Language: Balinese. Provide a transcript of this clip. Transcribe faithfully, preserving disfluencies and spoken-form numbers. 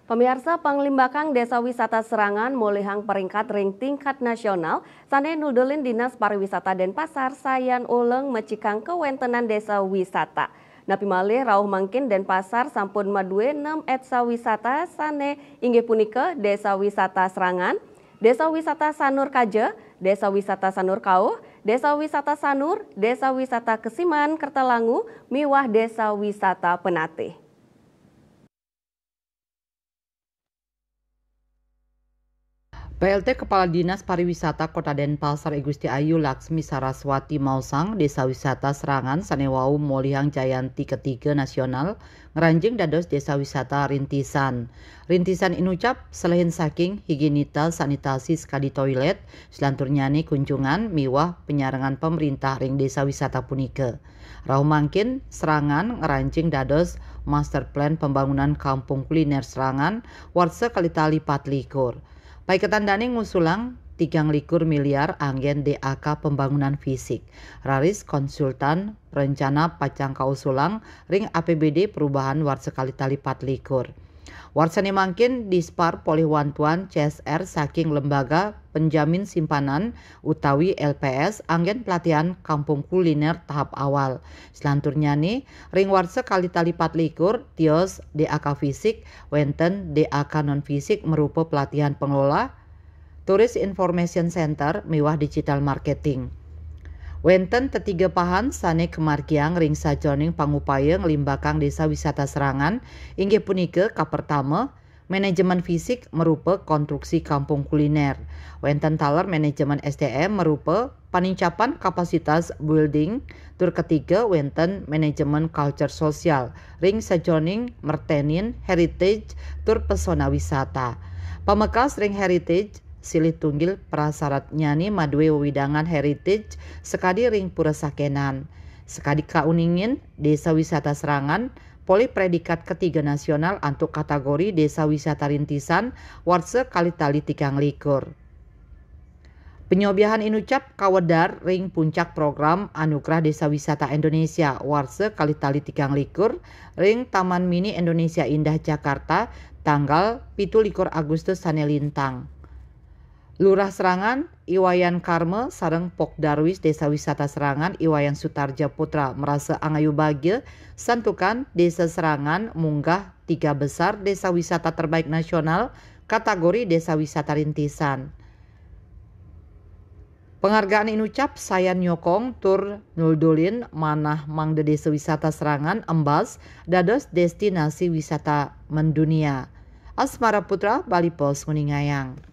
Pamiarsa, panglimbakan Desa Wisata Serangan molihang peringkat ring tingkat nasional, sane nuldulin Dinas Pariwisata Denpasar sayan uleng mecikang kawentenan desa wisata. Napi malih rauh mangkin Denpasar sampun madue nem etsa wisata sane inggih punika Desa Wisata Serangan, Desa Wisata Sanur Kaja, Desa Wisata Sanur Kauh, Desa Wisata Sanur, Desa Wisata Kesiman Kertalangu, miwah Desa Wisata Penatih. P L T Kepala Dinas Pariwisata Kota Denpasar I Gusti Ayu Laksmi Saraswati maosang, Desa Wisata Serangan sane wau molihang jayanti ketiga nasional ngranjing dados Desa Wisata Rintisan. Rintisan inucap selehin saking higienitas sanitasi sekadi toilet, selanturnyane kunjungan miwah penyarengan pemerintah ring desa wisata punika. Rauh mangkin, Serangan ngranjing dados Master Plan Pembangunan Kampung Kuliner Serangan warsa kalih tali patlikur. Paiketan dane ngusulang tigang likur miliar anggen D A K pembangunan fisik, raris konsultan rencana pacang kausulang ring A P B D perubahan warsa kalih tali patlikur. Warsane mangkin Dispar polih wantuan C S R saking Lembaga Penjamin Simpanan utawi L P S anggen pelatihan kampung kuliner tahap awal. Selanturnyane, ring warsa kalih tali patlikur, tios D A K fisik, wenten D A K non fisik merupa pelatihan pengelola, Tourist Information Center miwah digital marketing. Wenten tetiga pahan sane kamargiang ring sajeroning pangupaya nglimbakang Desa Wisata Serangan, inggih punika kapertama, manajemen fisik merupa konstruksi kampung kuliner. Wenten taler manajemen S D M merupa panincapan kapasitas building, tur ketiga wenten manajemen culture sosial ring sajeroning mertenin heritage tur pesona wisata. Pamekas ring heritage, silih tunggil prasaratnyane madue wewidangan heritage sakadi ring pura sakenan. Sakadi kauningin, Desa Wisata Serangan polih predikat ketiga nasional antuk kategori Desa Wisata Rintisan warsa kalih tali tigang likur. Penyobiahan inucap kawedar ring puncak program Anugerah Desa Wisata Indonesia warsa kalih tali tigang likur ring Taman Mini Indonesia Indah Jakarta tanggal pitu likur Agustus sane lintang. Lurah Serangan, I Wayan Karma, sareng Pok Darwis Desa Wisata Serangan, I Wayan Sutarja Putra, merasa angayu bagia santukan Desa Serangan munggah tiga besar Desa Wisata Terbaik Nasional kategori Desa Wisata Rintisan. Penghargaan inucap sayan nyokong tur nuldulin manah mangda Desa Wisata Serangan embas dados destinasi wisata mendunia. Asmara Putra, Bali Post, nguningayang.